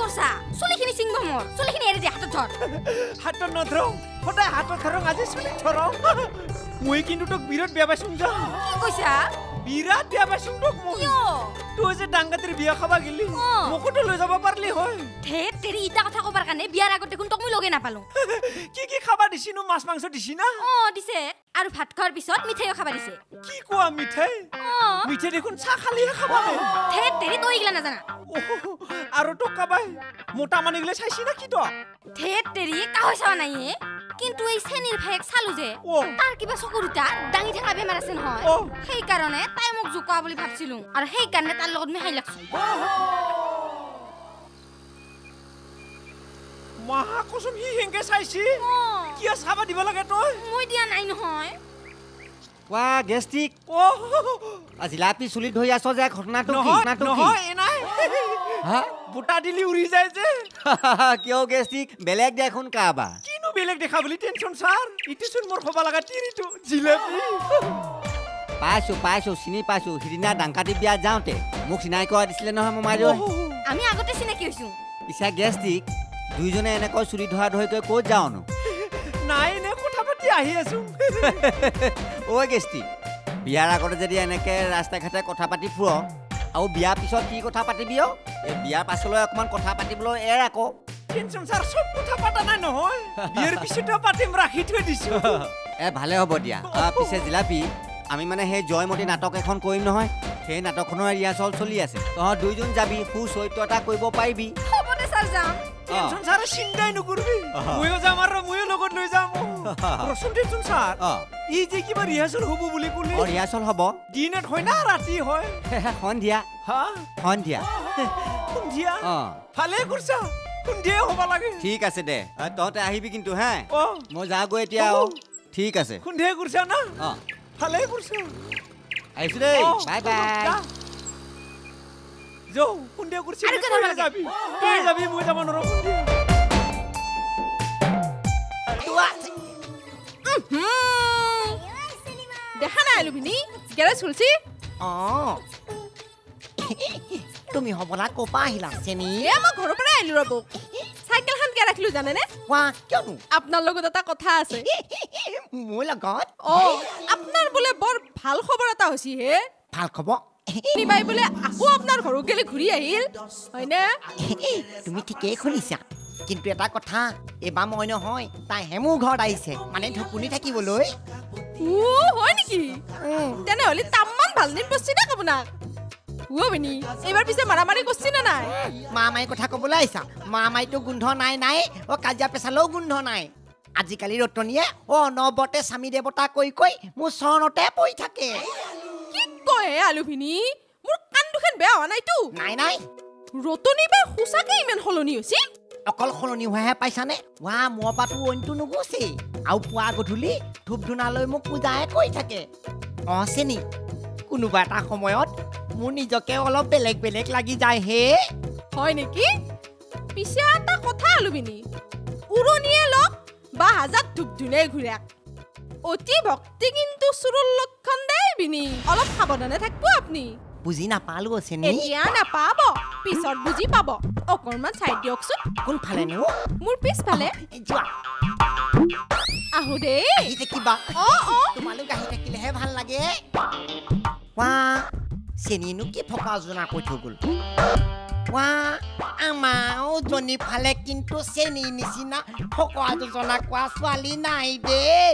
কৰছা? চুলিখিনি ছিঙব মোৰ, চুলিখিনি এৰি দে, হাতত ধৰ। হাতত নধৰোঁ, সদায় হাতত ধৰোঁ, আজি চুলিত ধৰোঁ। মই কিন্তু তোক বিৰাট বেয়া পাইছোং যা। কি কৈছা? বিৰাট বেয়া পাইছোং তোক মই। কিয়? তই যে ডাংগাতিৰ বিয়া খাবা গেলি, মোকোতো লৈ যাব পাৰলি হয়। ধেত তেৰি, ইটা কথা কবাৰ কাৰণে বিয়াৰ আগত দেখোন তোক মই লগে নাপালো। কি কি খাবা দিছিনো? মাছ মাংস দিছি না? অ দিছে, আৰু ভাত খোৱাৰ পিছত মিঠাইও খাবা দিছে। কি কোৱা, মিঠাই? মিঠাই দেখোন চাহ খালিহে খাবা দে। ধেত তেৰি, তই এইগিলা নাজানা। আৰু তোক কাবাই মোটা মানুহ গিলা চাইছি না কি তই? ধেত তেৰি, কাহৈ চাৱা নাই হে। কিন্তু এই চেনীৰ ভায়েক চালো যে, তাৰ কিবা চকু দুটা দাঙি থকা বেমাৰ আছে নহয়, সেইকাৰণে তাই মোক জোকোৱা বুলি ভাবছিলো, আৰু সেইকাৰণে তাৰ লগত মই হাঁহি লাগছো। মা কচোন, সি সেনকে চাইছি, কিয় চাবা দিব লাগে তই? মই দিয়া নাই নহয়। ৱা গেষ্টিক, জিলাপি চুলিত ধৰি আছ যে, ঘটনাটো কি? নহয় এনাই বুটা দিলি উৰি যায় যে। কিয় গেষ্টিক, বেলেগ দেখোন কাবা। কিনো বেলেগ দেখা বুলি টেনচন ছাৰ, ইটোচোন মোৰ খবা লগা তিৰিটো জিলাপি। পাইছো পাইছো, চিনি পাইছো। সিদিনা ডাংকাটি বিয়াত যাওঁতে মোক চিনাকি কৰাই দিছিলে নহয় মোমাইদেউ। আমি আগতে চিনাকি হৈছো। পিছে গেষ্টিক, দুইজনে এনেকৈ চুলি ধৰা ধৰিকৈ ক'ত যাওঁনো? নাই, এনে কথা পাতি আহি আছো। ঐ গেষ্টিক, বিয়াৰ আগতে যদি এনেকে ৰাস্তা ঘাটে কথা পাতি ফুৰ, আৰু বিয়াৰ পিছত কি কথা পাতিবি? অ, এই বিয়াৰ পাছলৈ অকণমান কথা পাতিবলৈ এৰ আকৌ। টেনচন ছাৰ, চব কথা পাতা নাই নহয়, বিয়াৰ পিছতে পাতিম, ৰাখি থৈ দিছো। এ ভালে হ'ব দিয়া। পিছে জিলাপি, আমি মানে সেই জয়মতী নাটক এখন কৰিম নহয়, সেই নাটকখনৰ ৰিহাৰ্চল চলি আছে। তহঁত দুইজন যাবি, সু চৰিত্ৰ এটা কৰিব পাৰিবি। হ'ব দে ছাৰ, যাম। টেনচন ছাৰ, চিন্তাই নকৰিবি, ময়ো যাম আৰু ময়ো লগত লৈ যাম। ৰচোন টেনচন ছাৰ, ই যে কিবা ৰিহাৰ্চল হ'ব বুলি ক'লি? ৰিহাৰ্চল হ'ব। দিনত হয় না ৰাতি হয়? সন্ধিয়া। হা, সন্ধিয়া। সন্ধিয়া? ভালে কৰিছা, সন্ধিয়াই হ'ব লাগে। ঠিক আছে দে, তহঁতে আহিবি কিন্তু হে। মই যাওঁগৈ এতিয়া। ঠিক আছে। সন্ধিয়াই কৰিছা না? ভালে কৰিছা। আহিছো দেই, বাই বাই। যৌ সন্ধিয়া কৰিছি, যাবি তই যাবি, মই যাব নোৱাৰো সন্ধিয়া। দেখা নাই আলুভিনি গেৰেজ খুলছি? অ তুমি হবলা ক'পা আহিলা চেনি? এ মই ঘৰৰ পৰাই আহিলো ৰ'ব। চাইকেলখন কিয় ৰাখিলো জানেনে? ৱা, কিয়নো? আপোনাৰ লগত এটা কথা আছে। মোৰ লগত? অ, আপোনাৰ বোলে বৰ ভাল খবৰ এটা হৈছে হে। ভাল খবৰ? নিবাই বোলে আকৌ আপোনাৰ ঘৰত গেলি ঘূৰি আহিল, হয়নে? তুমি ঠিকেই শুনিছা, কিন্তু এটা কথা, এইবাৰ মই নহয়, তাইহে মোৰ ঘৰত আহিছে, মানে ঢুকুনি থাকিবলৈ। হয় নেকি? তেনেহ'লে তামান ভাল দিন পৰছি দেক আপোনাক। অ' ভিনি, এইবাৰ পিছে মাৰামাৰি কৰছি নে নাই? মামাই কথা ক'বলৈ আহিছা? মামাইতো গোন্ধ নাই নাই, অ' কাজিয়া পেচালেও গোন্ধ নাই। আজিকালি ৰতনীয়ে অনবৰতে স্বামী দেৱতা কৈ কৈ মোৰ চৰণতে পৰি থাকে। কি কয় হে আলুভিনি, মোৰ কাণ দুখন বেয়া হোৱা নাইতো? নাই নাই। ৰতনী বাই সঁচাকে ইমান সলনি হৈছে? অকল সলনি হোৱাহে পাইছানে? ৱা, মোৰ পৰাতো অইনটো নুগুচেই, আৰু পুৱা গধূলি ধূপ ধূনালৈ মোক পূজাহে কৰি থাকে। অ চেনি, কোনোবা এটা সময়ত মোৰ নিজকে অলপ বেলেগ বেলেগ লাগি যায় হে। হয় নেকি? পিছে এটা কথা আলুভিনি, উৰণীয়ে লওক বা হাজাৰ ধূপ ধূনাই ঘূৰাক, অতি ভক্তি কিন্তু চুৰৰ লক্ষণ দেই বিনি, অলপ সাৱধানে থাকিব আপুনি। বুজি নাপালো চেনি। এতিয়া নাপাব, পিছত বুজি পাব। অকণমান চাই দিয়কচোন। কোনফালেনো? মোৰ পিছফালে। যোৱা। আহো দেই। আহি থাকিবা। অ অ, তোমালোক আহি থাকিলেহে ভাল লাগে। ৱা, চেনিনো কি ফকা জোনা কৈ থৈ গ'ল। ৱা, আমাৰ জনী ফালে কিন্তু চেনি নিচিনা ফকৰা যোজনা কোৱা ছোৱালী নাই দেই।